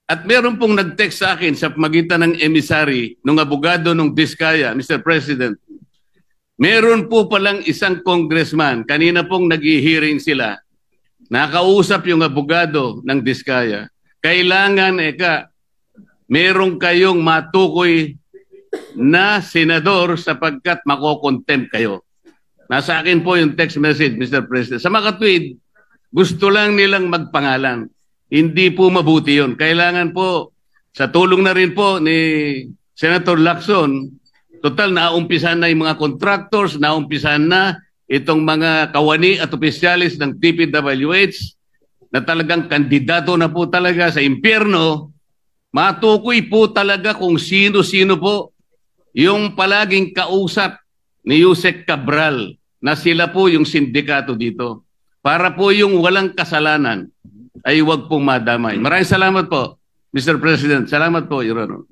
At meron pong nag-text sa akin sa magitan ng emissary, ng abogado ng Diskaya, Mr. President. Meron po palang isang congressman, kanina pong nag-hearing sila, nakausap yung abogado ng Diskaya. Kailangan, meron kayong matukoy na senador sapagkat makokontempt kayo. Nasa akin po yung text message, Mr. President. Sa mga tweet, gusto lang nilang magpangalan. Hindi po mabuti yun. Kailangan po, sa tulong na rin po ni Senator Lacson, total naumpisan na yung mga contractors, naumpisan na itong mga kawani at opisyalis ng TPWH na talagang kandidato na po talaga sa impyerno, matukoy po talaga kung sino-sino po yung palaging kausap ni Yusek Cabral na sila po yung sindikato dito. Para po yung walang kasalanan ay huwag pong madamay. Maraming salamat po, Mr. President. Salamat po, Your Honor.